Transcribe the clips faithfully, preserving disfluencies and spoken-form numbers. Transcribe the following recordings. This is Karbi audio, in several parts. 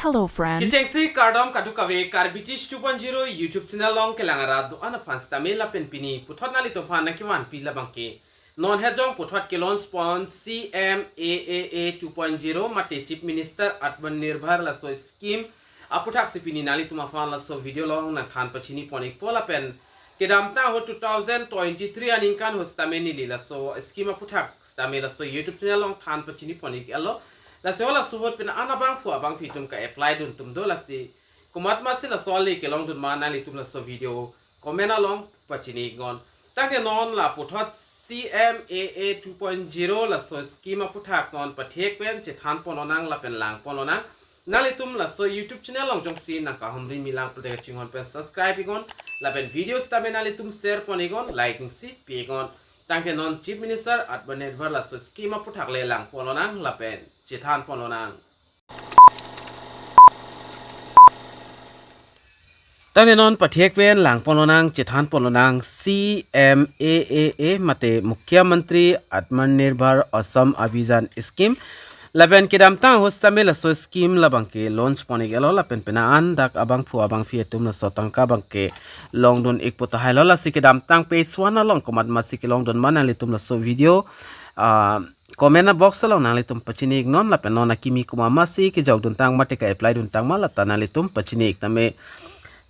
Hello, friend. Kechengsi kardom kadokave Karbi Teach two point zero YouTube channel along kelang arat do-an aphan sitame lapen pini puthot nanglitum aphan nangkevanpi labangke non hejong puthot ke-launch pon C M A A A two point zero mate Chief Minister Atmanirbhar laso scheme aputhaksi pini nanglitum aphan laso video along nangthan pachini pon ikpo lapen kedamtang ahut two thousand twenty-three aningkan ahut sitame neli laso scheme aputhak sitame laso YouTube channel along than pachini pon ik-etlo. Laso laso ahut pini an abangphu abangphi atum ka-apply dun atum do, lasi komat masi laso ale kelong dun ma nanglitum laso video comment along pachini iknon. Tangte non la puthot C M A A two point zero laso scheme aputhak non pathek pen chethan pon lonang lapen lang pon lonang. Nanglitum laso YouTube channel along jongsi nangkahumri milang pulote kachinghon pen subscribe iknon lapen video sitame nanglitum share pon iknon, like si pi iknon. Tangte non Chief Minister Atmanirbhar laso scheme aputhak le lang pon lonang lapen chethan pon lonang. Tangte non pathek pen lang pon lonang, chethan pon lonang C M A A A mate Mukhyamantri Atmanirbhar Assam Abhiyan Scheme. Lapen kedamtang ahut sitame laso scheme labangke launch pon iklo lapen pini an dak abangphu abangphi atum laso tangka abangke long dun ikpo tahai lo, lasi kedamtang phase one along komat masi kelong dun ma nanglitum laso video, ah, comment box along nanglitum pachini iknon lapen non akimi komat masi kejok dun tang mate ka-apply dun tang ma lata nanglitum pachini ik tame.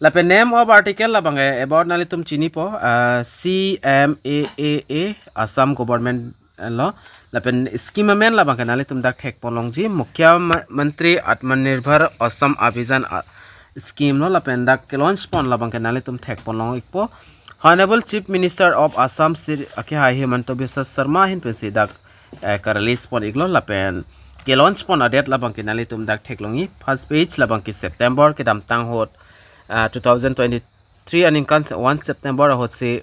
Lapen name of article labangke about nanglitum chinipo, ah, C M A A A Assam government lo. Lapen scheme amen labangke nanglitum dak thek pon longji, Mukhyamantri Atmanirbhar Assam Abhiyan, ah, scheme lo, lapen dak ke-launch pon labangke nanglitum thek pon long ikpo. Honorable Chief Minister of Assam Shri Akehai Himanta Biswa Sarma ahin pensi dak, eh, ka-release pon iklo lapen ke-launch pon a-date labangke nanglitum dak theklongji, first phase labangke September kedamtang ahut, ah, two thousand twenty-three aningkan one September ahutsi,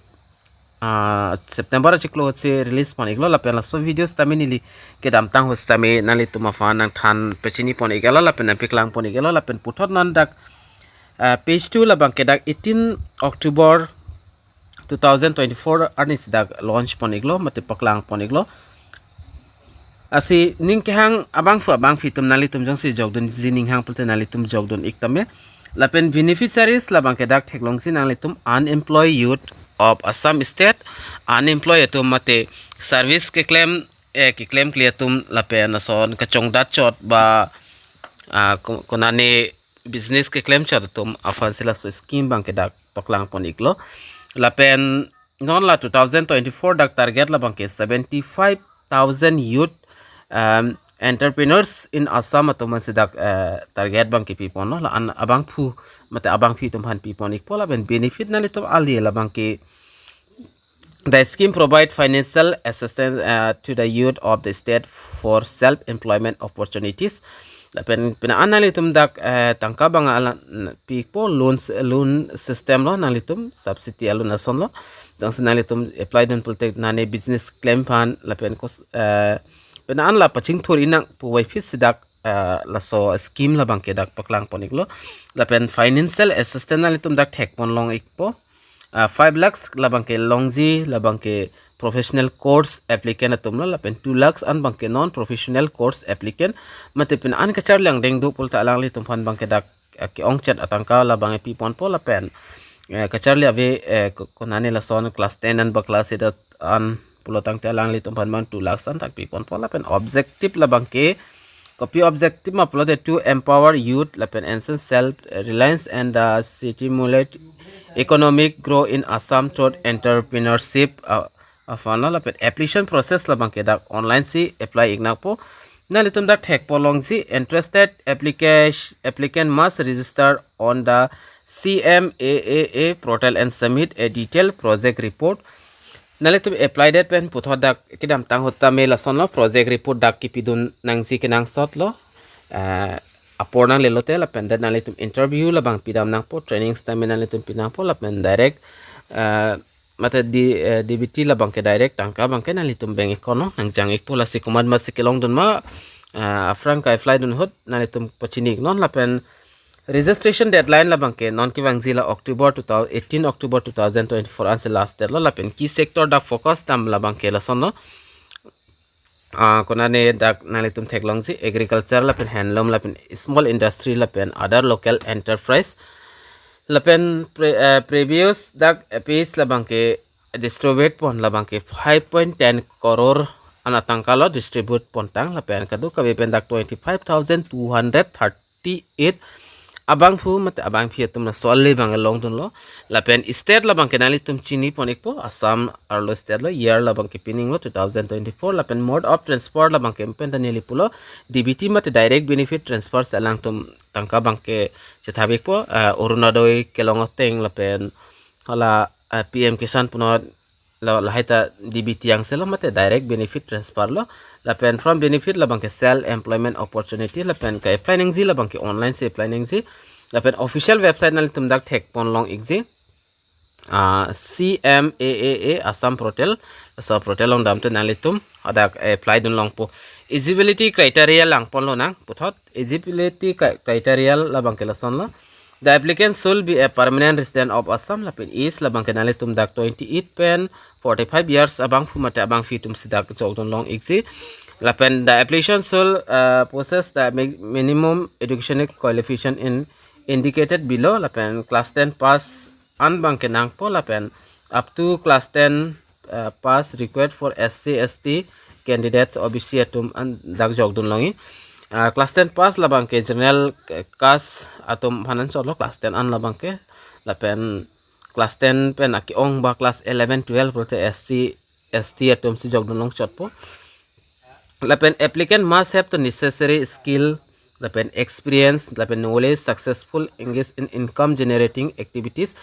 ah, September achiklo ahutsi release pon iklo lapen laso video sitame neli kedamtang ahut sitame nanglitum aphan nangthan pachini pon iklo lapen nangpaklang pon iklo lapen puthot non dak, ah, phase two labangke dak eighteen October two thousand twenty-four arni si dak launch pon iklo mate paklang pon iklo. Lasi ning kehang abangphu abangphi atum nanglitum jongsi jok dunji ning hang pulote nanglitum jok dun ik tame. Lapen beneficiaries labangke dak theklongsi nanglitum unemployed youth of Assam State, unemployed atum mate service keklem, eh, keklemkle atum lapen lason kachongdat chot ba, ah, ko-, konane business keklem chot atum aphansi laso scheme abangke dak paklang pon iklo. Lapen non la two thousand twenty-four dak target labangke seventy-five thousand youth, um, entrepreneurs in Assam atum aphansi dak, eh, target abangke pi ponlo, la-an abangphu mate abangphi atum aphan pi pon ikpo lapen benefit nanglitum ale labangke the scheme provide financial assistance, uh, to the youth of the state for self-employment opportunities. Lapen pini an nanglitum dak, eh, tangka abang alang, mm, pi ikpo loans, loan system lo nanglitum subsidy a-loan ason lo. Jongsi nanglitum apply dun pulote nane business klem aphan lapen kos, eh, pini an la pachingthur inang pu wai phisi dak, eh, laso scheme labangke dak paklang pon iklo. Lapen financial assistance nanglitum dak thek pon long ikpo. Ah, five lakhs labangke longji labangke professional course applicant atum lo, lapen two lakhs an abangke non professional course applicant. Mate pini an kacharli angdeng do pulote alanglitum aphan abangke dak, eh, ke-ongchet atangka labangke pi ponpo lapen, eh, kacharli ave, eh, ko-, konane lason class ten an ba class eight an pulo tangte alanglitum aphan abang two lakhs an dak pi ponpo lapen objective labangke kopi objective ma pulote to empower youth lapen enhance self reliance and, uh, stimulate economic growth in Assam through entrepreneurship, uh, aphan lo. Lapen application process labangke dak online si apply ik nangpo. Nanglitum dak thek pon longji, interested application, applicant must register on the C M A A A portal and submit a detailed project report. Nanglitum apply det pen puthot dak kedamtang ahut tame lason lo project report dak kipi dun nangji kenangsot lo. Eh, apor nanglelo te lapen det nanglitum interview labang pidam nangpo, training sitame nanglitum pi nangpo lapen direct, eh, mate di, eh, D B T labangke direct tangka abangke nanglitum bank account lo nangjang ikpo. Lasi komat masi kelong dun ma, eh, aphrang ka-apply dun ahut nanglitum pachini iknon lapen registration deadline labangke non kevangji la October two thousand, eighteen October two thousand twenty-four ansi last date lo lapen key sector dak focus dam labangke lason lo. ah, konane dak nanglitum theklongji, agriculture lapen handloom lapen small industry lapen other local enterprise. Lapen pre, eh, previous dak, eh, page labangke distribute pon labangke five point ten crore an atangka lo distribute pontang, lapen kadokave pen dak twenty five thousand two hundred thirty eight abangphu mate abangpi atum laso ale abang longdunlo. Lapen state labangke nanglitum chini pon ikpo, Assam arlo state lo, year labangke pining lo two thousand twenty four, lapen mode of transfer labangke pen ta neli pulo, D B T mate direct benefit transfer si alangtum tangka abangke chethap ikpo, ah, Orunodoi kelong ateng lapen hala, ah, P M Kisan punot lo, lahai ta D B T angse lo mate direct benefit transfer lo. Lapen from benefit labangke self employment opportunity, lapen ka-apply nangji labangke online si apply nangji. Lapen official website nanglitum dak thek pon long ikji, ah, C M A A A Assam portal. So portal along damte nanglitum hadak apply dun longpo. Eligibility criteria lang pon lonang puthot. Eligibility cri-, criteria labangke lason lo. The applicant should be a permanent resident of Assam, lapen age labangke nanglitum dak twenty eight pen forty five years abangphu mate abangpi atum si dak jokdun long ikji. Lapen the application should, uh, possess the mi-, minimum educational qualification in indicated below, lapen class ten pass an abangke nangpo, lapen up to class ten, uh, pass required for S C, S T candidates, O B C atum an dak jokdun longji. Uh, class ten pass labangke general, uh, caste atum aphan ansor lo class ten an labangke, lapen class ten pen ake-ong ba class eleven, twelve pulote S C, S T atum si jokdun long chotpo. Lapen applicant must have the necessary skill, lapen experience, lapen knowledge, successful engage in income generating activities.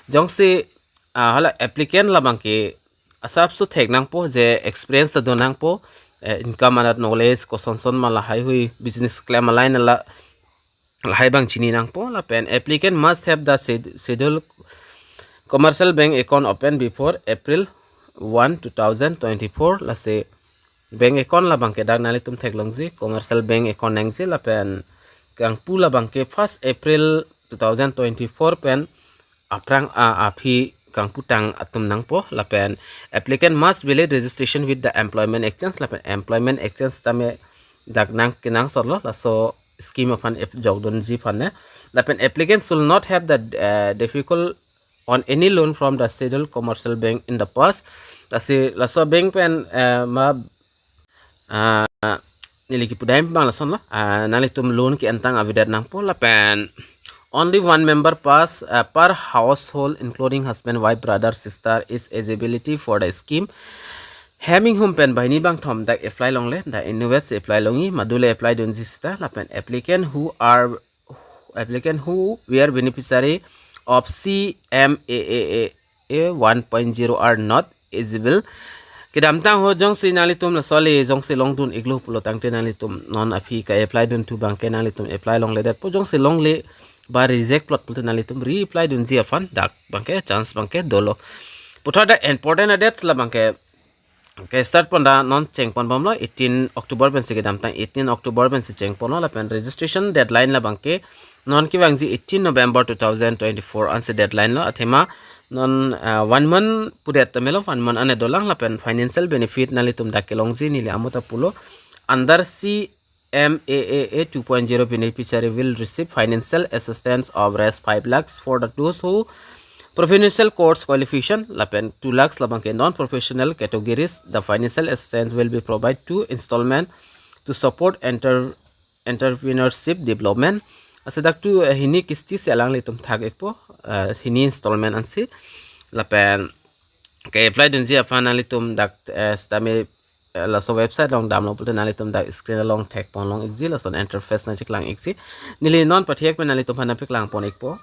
Jongsi, ah, hala applicant labangke asapso thek nangpo je experience ta do nangpo, eh, income anat knowledge, kosonson ma lahai hui business klem aline la lahai abang chini nangpo. Lapen applicant must have the sched-, schedule commercial bank account open before April one, two thousand twenty-four. Lasi bank account labangke dak nanglitum theklongji, commercial bank account nangji, lapen kangpu labangke first April two thousand twenty-four pen aphrang a aphi kangputang atum nangpo. Lapen applicant must valid registration with the employment exchange, lapen employment exchange tame dak nang kenangsot lo laso scheme aphan ep-, jokdunji aphan ne. Lapen applicant should not have the, uh, difficult on any loan from the scheduled commercial bank in the past. Lasi laso bank pen, uh, ma, uh, neli kipu dam abang lason lo, uh, nanglitum loan ke-entang avedet nangpo. Lapen only one member pass, uh, per household including husband, wife, brother, sister is eligibility for the scheme. Hem inghum pen banghini bangthom dak apply longle, dak inutvet si apply longji, madule apply dunji sita. Lapen applicant who are, applicant who were beneficiary of C M A A A A one point zero are not eligible. Kedamtang ho jongsi nanglitum laso ale jongsi longdun iklo pulo tangte nanglitum non aphi ka-apply dunthu abangke nanglitum apply longledetpo, jongsi longle ba reject plot pulote nanglitum reapply dunji aphan dak abangke chance abangke dolo. Puthot dak important a-dates labangke ke-start pon dak non cheng pon bomlo, eighteen October pensi kedamtang eighteen October pensi cheng ponlo, lapen registration deadline labangke non kevangji eighteen November two thousand twenty-four ansi deadline lo. Athema non, ah, one month pudet ta melo, one month ane dolang. Lapen financial benefit nanglitum dak kelongji neli amo ta pulo, under C M A A A two point zero beneficiary will receive financial assistance of rupees five lakhs for the those who professional course qualification, lapen two lakhs labangke non-professional categories. The financial assistance will be provided two installment to support enter-, entrepreneurship development. Lasi dak tu, eh, hini kisti si alanglitum thak ikpo, eh, hini installment ansi. Lapen ke-apply dunji aphan nanglitum dak, eh, sitame, eh, laso website along damlo pulote nanglitum dak screen along thek pon long ikji, lason interface nangcheklang ikji. Neli non pathek pen nanglitum aphan nangpaklang pon ikpo.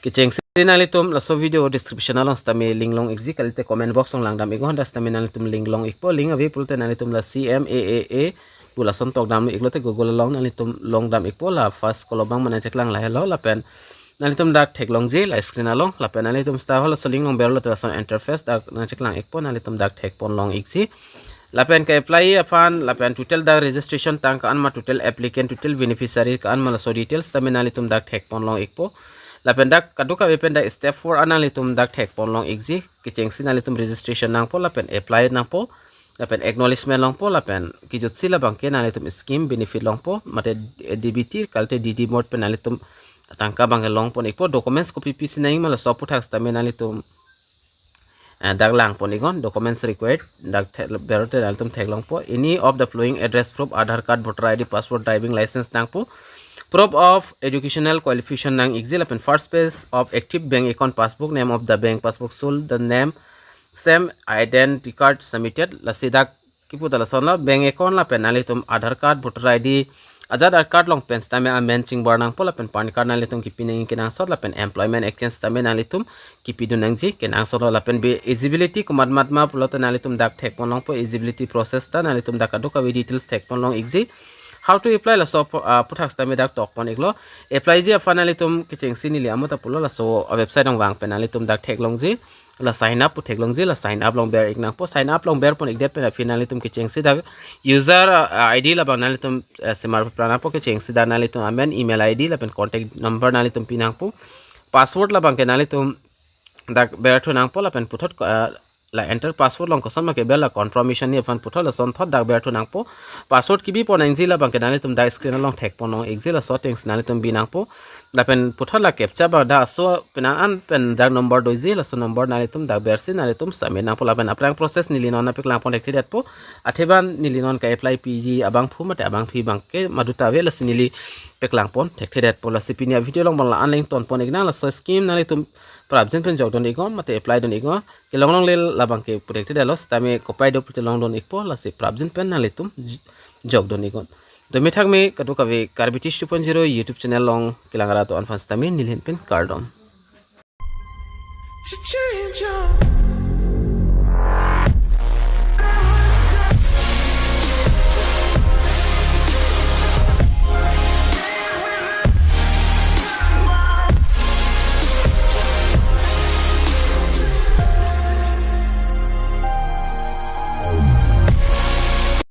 Kechengsi nanglitum laso video description along sitame link long ikji, kalite comment box along lang dam iknon, dak sitame nanglitum link long ikpo. Link ave pulote nanglitum la C M A A A pu lason tok damlo iklote Google along nanglitum long dam ikpo, la first kolom abang ma nangcheklang lahelo. Lapen nanglitum dak theklongji la screen along, lapen nanglitum sita hala laso link along berlo te lason interface dak nangcheklang ikpo, nanglitum dak thek pon long ikji. Lapen ke-apply aphan, lapen total dak registration tang ko-an ma, total applicant, total beneficiary ko-an ma, laso details tame nanglitum dak thek pon long ikpo. Lapen dak kadokave pen dak step four an nanglitum dak thek pon long ikji. Kechengsi nanglitum registration nangpo lapen apply nangpo. lapen acknowledgement longpo, lapen kejutsi labangke nanglitum scheme benefit longpo, mate D B T kalite D D mode pen nanglitum tangka abangke longpon ikpo. Documents kopi pisi nangji ma laso aphuthak sitame nanglitum eh, dak langpon iknon, documents required, dak the-, berote nanglitum theklongpo. Any of the following address proof, Aadhaar card, voter I D, passport, driving license nangpo. Proof of educational qualification nang-ikji, lapen first page of active bank account passbook, name of the bank passbook, sole the name, same identity card submitted, lasi dak kipu ta lasonlo, bank account lapen nanglitum Aadhaar card, voter I D, ajat Aadhaar card along pen sitame amen chingbar nangpo, lapen PAN card nanglitum kipi nangji kenangsot, lapen employment exchange sitame nanglitum kipidun nangji kenangsotlo, lapen be eligibility komat mat ma pulote nanglitum dak thekpon longpo, eligibility process ta nanglitum dak kadokave details thekpon long-ikji. How to apply, laso aphu-, ah, aphuthak sitame dak tokpon iklo. Apply ji aphan nanglitum kechengsi neli amo ta pulo, laso website along vang pen nanglitum dak theklongji, la sign up pu theklongji, la sign up along ber ik nangpo. Sign up along berpon ikdet pen aphi nanglitum kechengsi dak user, ah, I D labang nanglitum, eh, semar pran nangpo, kechengsi dak nanglitum amen, email I D lapen contact number nanglitum pi nangpo. Password labangke nanglitum dak berthu nangpo, lapen puthot, ah, la enter password along koson ma keber, la confirmation ni aphan puthot, lasonthot dak berthu nangpo. Password kibipon nangji labangke nanglitum dak screen along thekpon long-ikji, laso ateng si nanglitum bi nangpo. Lapen puthot la captcha abang dak aso penang an pen dak number doji, laso number nanglitum dak bersi nanglitum submit nangpo, lapen aphrang process neli non napeklangpon thekthedetpo. Athe ban neli non ka-apply piji abangphu mate abangphi abangke maduta ave, lasi neli peklangpon thekthedetpo. Lasi pini a-video along bang la-an le ingtonpon iknang, laso scheme nanglitum prapjin pen jokdun iknon mate apply dun iknon. Kelong longle labangke pu thekthedetlo, sitame kopai do pute longdun ikpo, lasi prapjin pen nanglitum j-, jokdun iknon. Dome thakme kadokave Karbi Tish two point zero YouTube channel along kelang ra do-an aphan sitame neli ahin pen kardom.